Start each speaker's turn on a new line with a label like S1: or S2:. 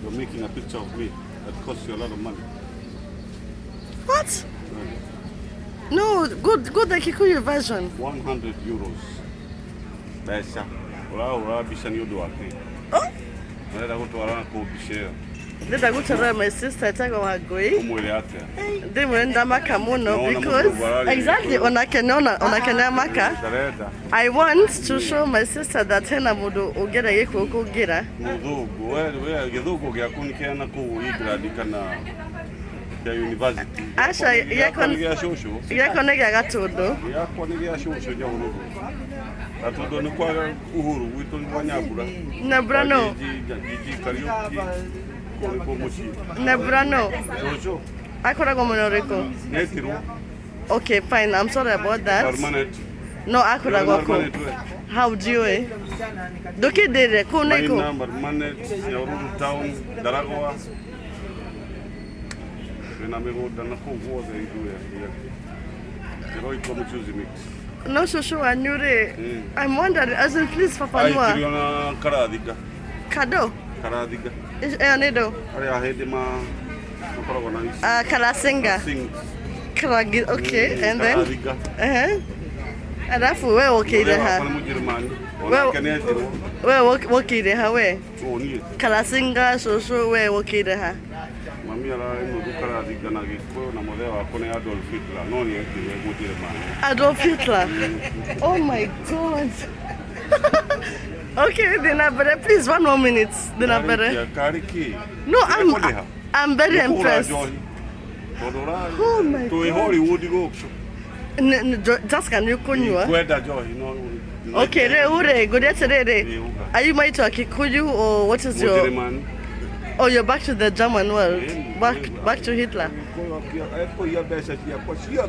S1: You're making a picture of me that costs you a lot of money.
S2: What? No, go the Kikuyu version.
S1: €100 mbeca ũrahũra mbica nĩ ũndũ wa kĩ?
S2: Oh.
S1: Ũrenda gũtwara kũ mbica ĩyo?
S2: Ndĩrenda gũtwara my sister etagwo Wangũi.
S1: Ũmwĩre atĩa?
S2: Ndĩmwĩre ndamaka mũno
S1: No, ona
S2: because
S1: mũthũngũ ararĩ
S2: exactly
S1: Gĩkũyũ.
S2: Onake nĩ onake nĩ amaka.
S1: Ndarenda.
S2: I want to show my sister that hena mũndũ ũngĩenda Gĩkũyũ kũngĩra.
S1: Mũthũngũ we gĩthũngũ gĩaku nĩ kĩa nakũu England kana kĩa university?
S2: Aca,
S1: Gĩakwa nĩ gĩa cũcũ.
S2: Gĩakwa nĩ gĩa Gatũndũ.
S1: Gĩakwa nĩ gĩa cũcũ Nyahururu. Gatũndũ nĩ kwa Uhuru gwitũ nĩ kwa Nyambura.
S2: Nyambura no.
S1: Gigi Kariuki kũu nĩkuo mũciĩ.
S2: Nyambura no.
S1: Cũcũ.
S2: Akoragwo mwena ũrĩkũ?
S1: Nĩetirwo.
S2: Okay, fine. I'm sorry about that.
S1: Permanent.
S2: No, akoragwo kũ?
S1: Permanent we.
S2: How do you? Ndũkĩndĩre kũu nĩ kũ?
S1: Maina, Barmanet, Nyahururu town, Ndaragwa. Twĩna mĩgũnda na kũu guothe ithuĩ Kĩroiko Mchuzi Mix.
S2: No cũcũ wanyu rĩ, I'm wondering, as in please fafanua.
S1: Aikirio na Karathinga.
S2: Kado?
S1: Karathinga.
S2: Ĩyo nĩ ndũ?
S1: Arĩa ahĩndĩ makoragwo na ici.
S2: Karasinga.
S1: Sings.
S2: Karagi, okay, and then?
S1: Karathinga.
S2: Alafu we wokĩire
S1: Mũthee
S2: ha?
S1: wakwa nĩ Mũnjĩrĩmani. Onake nĩ etirwo.
S2: We wokĩire ha we?
S1: Ũũ niĩ.
S2: Karasinga cũcũ we wokĩire ha?
S1: Mami ararĩ nuthu Karathinga na Gĩkũyũ na mũthee wakwa nĩ Adolf Hitler no nĩ etirwo Mũnjĩrĩmani.
S2: Adolf Hitler. Oh my God. Okay, then mbere, please, one more minute. Then mbere.
S1: Karĩkia, karĩ kĩ?
S2: No, I'm
S1: Nĩkũrĩha?
S2: I'm very
S1: Nĩkũgũra
S2: impressed.
S1: njohi. Tondũ
S2: Oh my
S1: twĩ
S2: God.
S1: Hollywood gũkũ.
S2: Just can you kunywa?
S1: Kwenda njohi no.
S2: Okay, rĩu rĩ, ngũria atĩrĩrĩ.
S1: Ĩ, uga.
S2: Are you married to a Kikuyu or what is your
S1: Mũnjĩrĩmani.
S2: Oh, you're back to the German world.
S1: Ĩ,
S2: Back to Hitler.
S1: Ekũiya mbeca ciakwa ciothe.